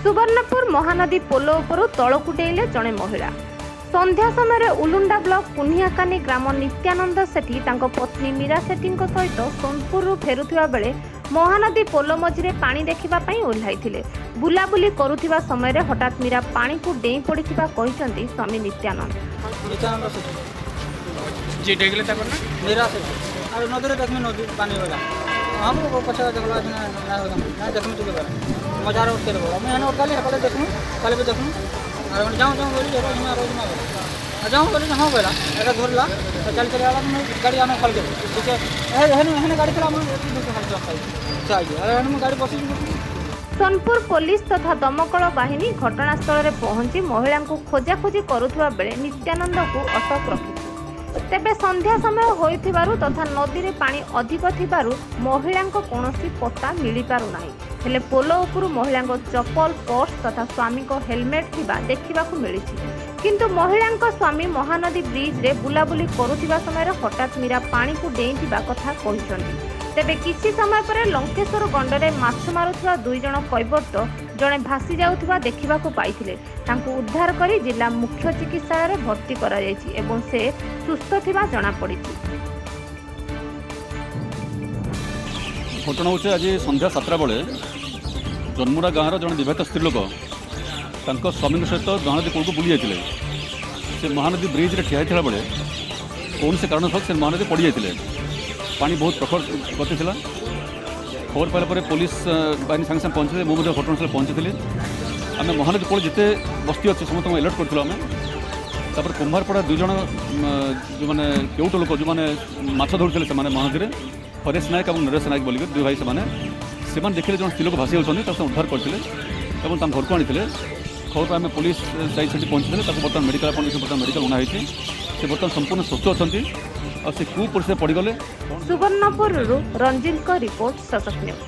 ସୁବର୍ଣ୍ଣପୁର ମହାନଦୀ ପୋଲ ଉପରୁ ତଳକୁ ଡେଇଁଲେ ଜଣେ ମହିଳା। ସନ୍ଧ୍ୟା ସମୟରେ ଉଲୁଣ୍ଡା ବ୍ଲକ କୁନିଆକାନି ଗ୍ରାମ ନିତ୍ୟାନନ୍ଦ ସେଠୀ ତାଙ୍କ ପତ୍ନୀ ମୀରା ସେଠୀଙ୍କ ସହିତ ସୋନପୁରରୁ ଫେରୁଥିବା ବେଳେ ମହାନଦୀ ପୋଲ ମଝିରେ ପାଣି ଦେଖିବା ପାଇଁ ଓହ୍ଲାଇଥିଲେ। ବୁଲାବୁଲି କରୁଥିବା ସମୟରେ ହଠାତ୍ ମୀରା ପାଣିକୁ ଡେଇଁ ପଡ଼ିଥିବା କହିଛନ୍ତି ସ୍ୱାମୀ ନିତ୍ୟାନନ୍ଦ। ନିତ୍ୟାନନ୍ଦ ସେଠୀ। ଯିଏ ଡେଇଁଗଲେ ତାଙ୍କର ନା? ମୀରା ସେଠୀ। ଆର ନଦୀରେ ଦେଖମି, ନଦୀ ପାନି ଗଲା। ହଁ, ପଛେ ଦେଖଲା, ନାଇଁ ଦେଖମି ଟିକେ ବେଲା ମଜାରେ ଉଠକେ ଦେବ। ଆମେ ହେନେ ଅଟକାଲି, ହେକଲେ ଦେଖମୁ, କାଲି ବି ଦେଖମୁ। ଆର ଯାଉଁ ଯାଉଁ ବୋଲି ଯିମା ଯିମା ବୋଲେ, ଯାଉଁ ବୋଲି ହଁ କହିଲା। ଏଟା ଧରିଲା, ଚାଲି ଚାଲି ଆଲା। ମୁଁ ଗାଡ଼ି ଆମେ ଖଲକେ ଟିକେ ହେନେ ହେନେ ଗାଡ଼ି ଥିଲା, ଆମେ ସେ I ଆରେ ହେନେ ମୁଁ ଗାଡ଼ି ବସିଛି। ସୋନପୁର ପୋଲିସ ତଥା ଦମକଳ ବାହିନୀ ଘଟଣାସ୍ଥଳରେ ପହଞ୍ଚି ମହିଳାଙ୍କୁ ଖୋଜାଖୋଜି କରୁଥିବା ବେଳେ ନିତ୍ୟାନନ୍ଦକୁ ଅଟକ ରଖିଛି। ତେବେ ସନ୍ଧ୍ୟା ସମୟ ହୋଇଥିବାରୁ ତଥା ନଦୀରେ ପାଣି ଅଧିକ ଥିବାରୁ ମହିଳାଙ୍କ କୌଣସି ପତ୍ତା ମିଳିପାରୁନାହିଁ। ହେଲେ ପୋଲ ଉପରୁ ମହିଳାଙ୍କ ଚପଲ, ପର୍ସ ତଥା ସ୍ୱାମୀଙ୍କ ହେଲମେଟ୍ ଥିବା ଦେଖିବାକୁ ମିଳିଛି। କିନ୍ତୁ ମହିଳାଙ୍କ ସ୍ୱାମୀ ମହାନଦୀ ବ୍ରିଜରେ ବୁଲାବୁଲି କରୁଥିବା ସମୟରେ ହଠାତ୍ ମୀରା ପାଣିକୁ ଡେଇଁଥିବା କଥା କହିଛନ୍ତି। ତେବେ କିଛି ସମୟ ପରେ ଲଙ୍କେଶ୍ୱର ଗଣ୍ଡରେ ମାଛ ମାରୁଥିବା 2 ଜଣ କୈବର୍ତ୍ତ ଜଣେ ଭାସି ଯାଉଥିବା ଦେଖିବାକୁ ପାଇଥିଲେ। ତାଙ୍କୁ ଉଦ୍ଧାର କରି ଜିଲ୍ଲା ମୁଖ୍ୟ ଚିକିତ୍ସାଳୟରେ ଭର୍ତ୍ତି କରାଯାଇଛି ଏବଂ ସେ ସୁସ୍ଥ ଥିବା ଜଣାପଡ଼ିଛି। ଘଟଣା ହେଉଛି, ଆଜି ସନ୍ଧ୍ୟା 7ଟା ବେଳେ ଜନ୍ମୁରା ଗାଁର ଜଣେ ବିବାହିତ ସ୍ତ୍ରୀ ଲୋକ ତାଙ୍କ ସ୍ୱାମୀଙ୍କ ସହିତ ମହାନଦୀ କୂଳକୁ ବୁଲି ଯାଇଥିଲେ। ସେ ମହାନଦୀ ବ୍ରିଜ୍ରେ ଠିଆ ହେଇଥିଲା ବେଳେ କୌଣସି କାରଣବଶତଃ ସେ ମହାନଦୀ ପଡ଼ିଯାଇଥିଲେ। ପାଣି ବହୁତ ପ୍ରଖର ଗତି ଥିଲା। ଖବର ପାଇଲା ପରେ ପୋଲିସ ବାହିନୀ ସାଙ୍ଗେ ସାଙ୍ଗେ ପହଞ୍ଚିଥିଲେ। ମୁଁ ମଧ୍ୟ ଘଟଣାସ୍ଥଳରେ ପହଞ୍ଚିଥିଲି। ଆମେ ମହାନଦୀ କୂଳ ଯେତେ ବସ୍ତି ଅଛି, ସମସ୍ତଙ୍କୁ ଆଲର୍ଟ କରିଥିଲୁ ଆମେ। ତାପରେ କୁମ୍ଭାରପଡ଼ା 2 ଜଣ ଯେଉଁମାନେ କେଉଟ ଲୋକ, ଯେଉଁମାନେ ମାଛ ଧରୁଥିଲେ ସେମାନେ ମହାନଦୀରେ, ହରେଶ ନାୟକ ଏବଂ ନରେଶ ନାୟକ ବୋଲିକି ଦୁଇ ଭାଇ, ସେମାନେ ସେମାନେ ଦେଖିଲେ ଜଣେ ସ୍ତ୍ରୀ ଲୋକ ଭାସି ଯାଉଛନ୍ତି। ତାକୁ ଉଦ୍ଧାର କରିଥିଲେ ଏବଂ ତାଙ୍କ ଘରକୁ ଆଣିଥିଲେ। ଖବର ପାଇ ଆମେ ପୋଲିସ ଯାଇ ସେଠି ପହଞ୍ଚିଥିଲେ। ତାକୁ ବର୍ତ୍ତମାନ ମେଡ଼ିକାଲ, ଆପଣ ବର୍ତ୍ତମାନ ମେଡ଼ିକାଲ ଅଣା ହେଇଛି। ସେ ବର୍ତ୍ତମାନ ସମ୍ପୂର୍ଣ୍ଣ ସୁସ୍ଥ ଅଛନ୍ତି। ଆଉ ସେ କେଉଁ ପରିସ୍ଥିତିରେ ପଡ଼ିଗଲେ? ସୁବର୍ଣ୍ଣପୁରରୁ ରଞ୍ଜିତଙ୍କ ରିପୋର୍ଟ, ସଶକ୍ତ ନ୍ୟୁଜ୍।